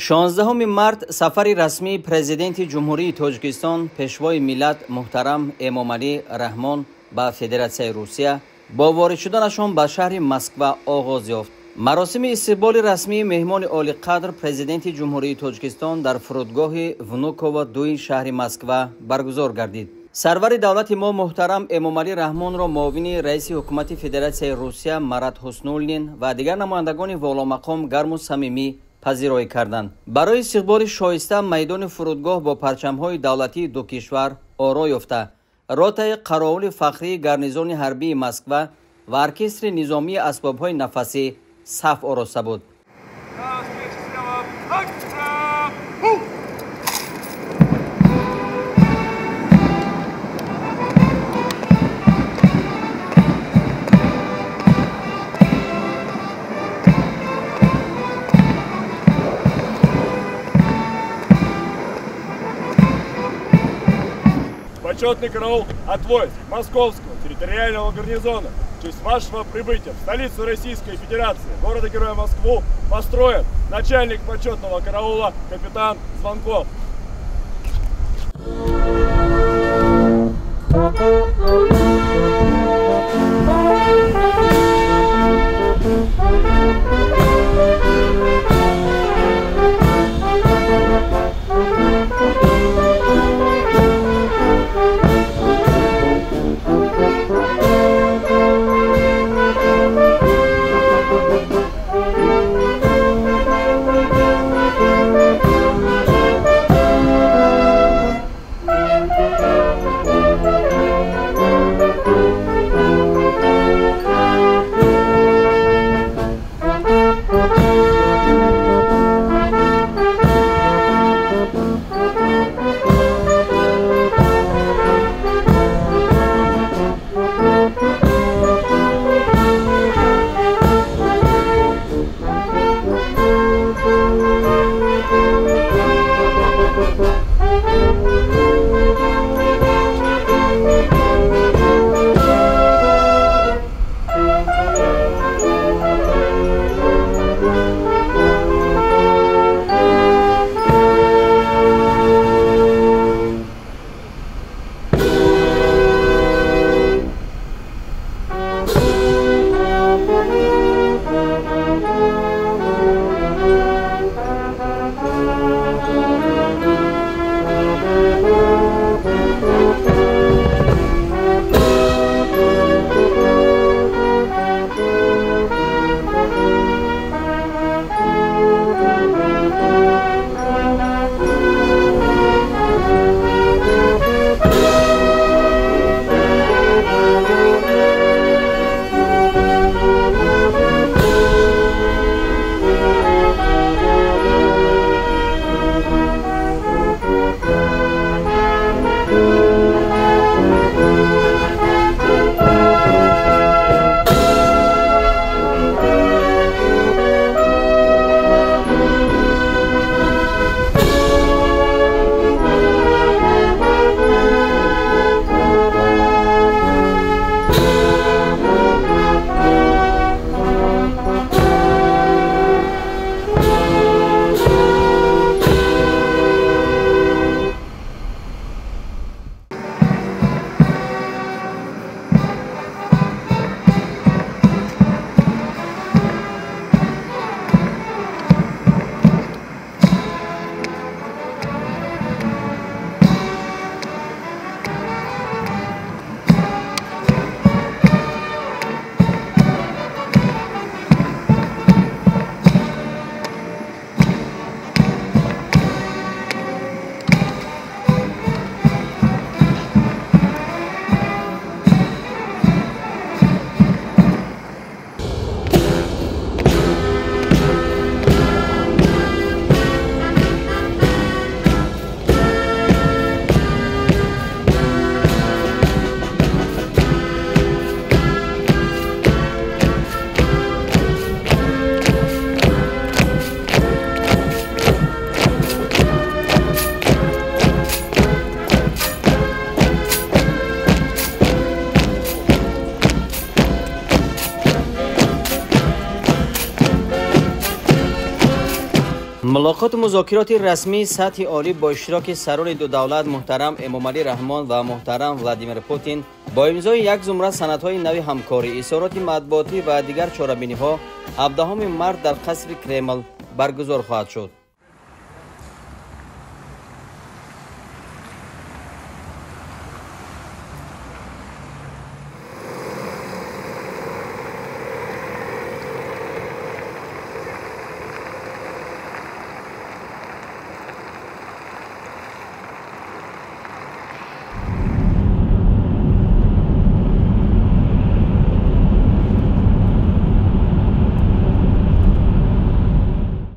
16 март сафари расмии президенти Ҷумҳурии Тоҷикистон, пешвои миллат муҳтарам Эмомалӣ Раҳмон ба Федератсияи Русия бо ворид шуданашон ба шаҳри Москва оғоз ёфт. Маросими истиқболи расмии меҳмони олиқадр президенти Ҷумҳурии Тоҷикистон дар фурудгоҳи Внуково 2 шаҳри Москва баргузор гардид. Сарвари давлати мо муҳтарам Эмомалӣ Раҳмонро муовини раиси ҳукумати Федератсияи Русия Марат Ҳуснуллин ва дигар намояндагони воломақом гарму самимӣ пазироӣ карданд. Барои истиқболи шоиста майдони фурудгоҳ бо парчамҳои давлатии ду кишвар оро ёфта, ротаи қаровули фахрии гарнизони ҳарбии Москва ва оркестри низомии асбобҳои нафасӣ саф ороста буд. Почетный караул от войск Московского территориального гарнизона в честь вашего прибытия в столицу Российской Федерации, города-героя Москву, построен начальник почетного караула капитан Звонков. Мулоқоту музокироти расмии сатҳи олӣ бо иштироки сарони ду давлат муҳтарам Эмомалӣ Раҳмон ва муҳтарам Владимир Путин бо имзои як зумра санадҳои нави ҳамкорӣ, изҳороти матбуотӣ ва дигар чорабиниҳо 17 март дар қасри Кремл баргузор хоҳад шуд.